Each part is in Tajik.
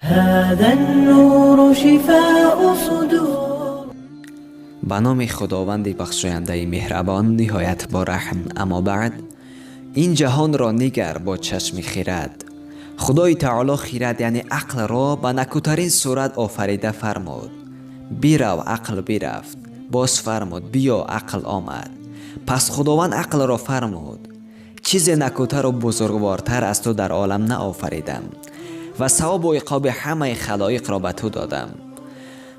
هذا النور شفاء صدور. Ба номи Худованди бахшояндаи меҳрабон, ниҳоят бораҳм. Аммо баъд, ин ҷаҳонро нигар бо чашми хирад. Худои таоло хирад, яъне ақлро, ба накӯтарин сурат офарида фармуд: «Бирав». Ақл бирафт. Боз фармуд: «Биё». Ақл омад. Пас Худованд ақлро фармуд: «Чизе накӯтару бузургвортар аз ту дар олам наофаридам ва савобу иқоби ҳамаи халоиқро ба ту додам».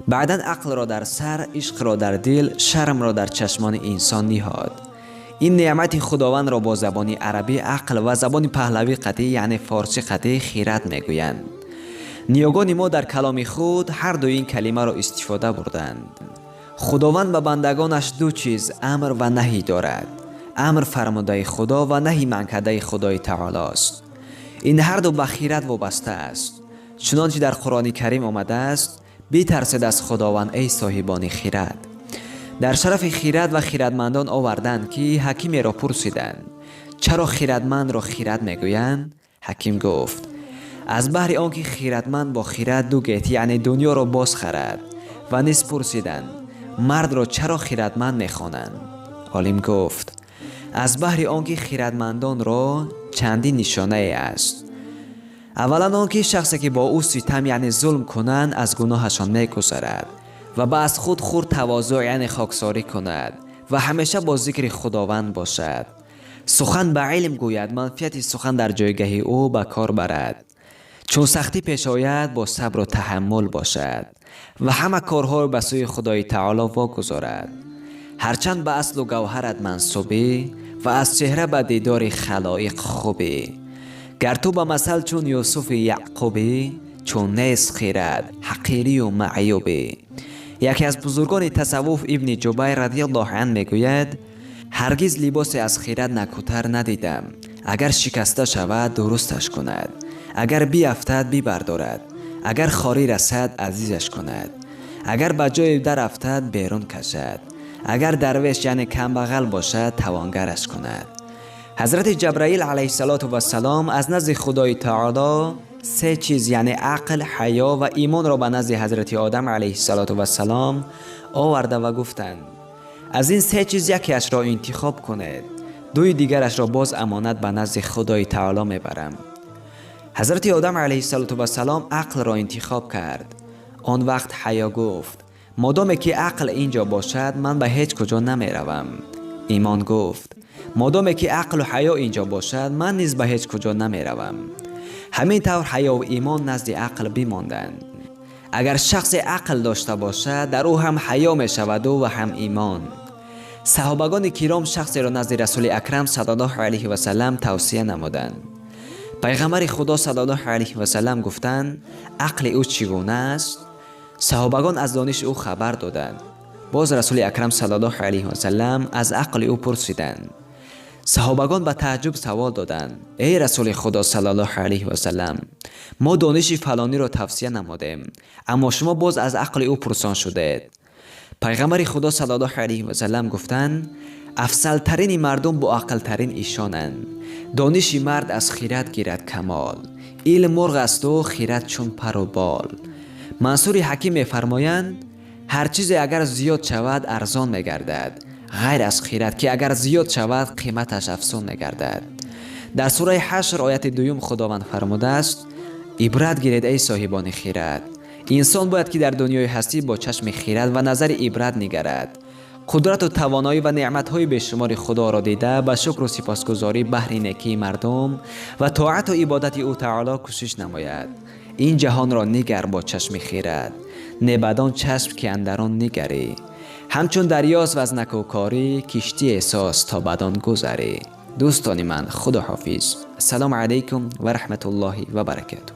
Баъдан ақлро дар сар, ишқро дар дил, шармро дар чашмони инсон ниҳод. Ин неъмати Худовандро бо забони арабӣ ақл ва забони паҳлавӣ қатӣ, яъне форсӣ қатӣ, хирад мегӯянд. Ниёгони мо дар каломи худ ҳар ду ин калимаро истифода бурданд. Худованд ба бандагонаш ду чиз амр ва наҳӣ дорад. Амр фармудаи Худо ва наҳи манъкардаи Худои таолост. Ин ҳарду ба хират вобаста аст. Чунончи дар Қуръони Карим омадааст: «Битарсед аз Худованд, эй соҳибони хират». Дар шарафи хират ва хиратмандон оварданд, ки ҳакимеро пурсиданд: «Чаро хиратмандро хират мегӯянд?» Ҳаким гуфт: «Аз баҳри он ки хиратманд бо хират ду гет, яъне дунёро боз харад». Ва низ пурсиданд: «Мардро чаро хиратманд мехонанд?» Олим гуфт: «Аз баҳри он ки хиратмандонро чандин нишонае аст. Аввалан, он ки шахсе, ки бо ӯ ситам, яъне зулм кунанд, аз гуноҳашон мегузарад ва ба аз худ хурд тавозӯъ, яъне хоксорӣ кунад ва ҳамеша бо зикри Худованд бошад, сухан ба илм гӯяд, манфиати сухан дар ҷойгаҳи ӯ ба кор барад, чун сахтӣ пеш ояд, бо сабру таҳаммул бошад ва ҳама корҳоро ба сӯи Худои таоло вогузорад. Ҳарчанд ба аслу гавҳарат мансубӣ ва аз чеҳра ба дидори халоиқ хубӣ, гар ту ба масал чун Юсуфи Яъқубӣ, чун нест хирад, ҳақирию маъюбӣ». Яке аз бузургони тасаввуф, Ибни Ҷубайр радиаллоҳу ан, мегӯяд: «Ҳаргиз либосе аз хирад накӯтар надидам. Агар шикаста шавад, дурусташ кунад, агар биафтад, бибардорад, агар хорӣ расад, азизаш кунад, агар ба ҷое дарафтад, берун кашад, агар дарвеш, яъне камбағал бошад, тавонгараш кунад». Ҳазрати Ҷабраил алайҳиссалоту вассалом аз назди Худои таоло се чиз, яъне ақл, ҳаё ва имонро ба назди ҳазрати Одам алайҳиссалоту вассалом оварда ва гуфтанд: «Аз ин се чиз якеашро интихоб кунед, дуи дигарашро боз амонат ба назди Худои таоло мебарам». Ҳазрати Одам алайҳиссалоту вассалом ақлро интихоб кард. Он вақт ҳаё гуфт: «Модоме ки ақл ин ҷо бошад, ман ба ҳеҷ куҷо намеравам». Имон гуфт: «Модоме ки ақлу ҳаё ин ҷо бошад, ман низ ба ҳеҷ куҷо намеравам». Ҳамин тавр ҳаёву имон назди ақл бимонданд. Агар шахсе ақл дошта бошад, дар ӯ ҳам ҳаё мешаваду ва ҳам имон. Саҳобагони киром шахсеро назди Расули Акрам саллаллоҳу алайҳи васалам тавсия намуданд. Пайғамбари Худо саллаллоҳу алайҳи васалам гуфтанд: «Ақли ӯ чӣ гуна аст?» Саҳобагон аз дониши ӯ хабар доданд. Боз Расули Акрам саллаллоҳу алайҳи васалам аз ақли ӯ пурсиданд. Саҳобагон ба тааҷҷуб савол доданд: «Эй Расули Худо саллаллоҳу алайҳи васалам, мо дониши фалониро тавсия намудем, аммо шумо боз аз ақли ӯ пурсон шудед». Пайғамбари Худо саллаллоҳу алайҳи васалам гуфтанд: «Афзалтарини мардум боақлтарин ишонанд. Дониши мард аз хират гирад камол, илм мурғ асту хират чун пару бол». Мансури Ҳаким мефармоянд: «Ҳар чизе агар зиёд шавад, арзон мегардад, ғайр аз хират, ки агар зиёд шавад, қиматаш афзун мегардад». Дар сураи Ҳашр, ояти дуюм, Худованд фармудааст: «Ибрат гиред, эй соҳибони хират». Инсон бояд, ки дар дунёи ҳастӣ бо чашми хират ва назари ибрат нигарад, қудрату тавоноӣ ва неъматҳои бешумори Худоро дида, ба шукру сипосгузорӣ баҳри некии мардум ва тоату ибодати ӯ таоло кӯшиш намояд. Ин ҷаҳонро нигар бо чашми хират, не бадон чашм, ки андар он нигарӣ. Ҳамчун дарёст ва аз накӯкорӣ киштие соз, то бадон гузарӣ. Дӯстони ман, худо ҳофиз. Ассалому алайкум ва раҳматуллоҳи ва баракатуҳ.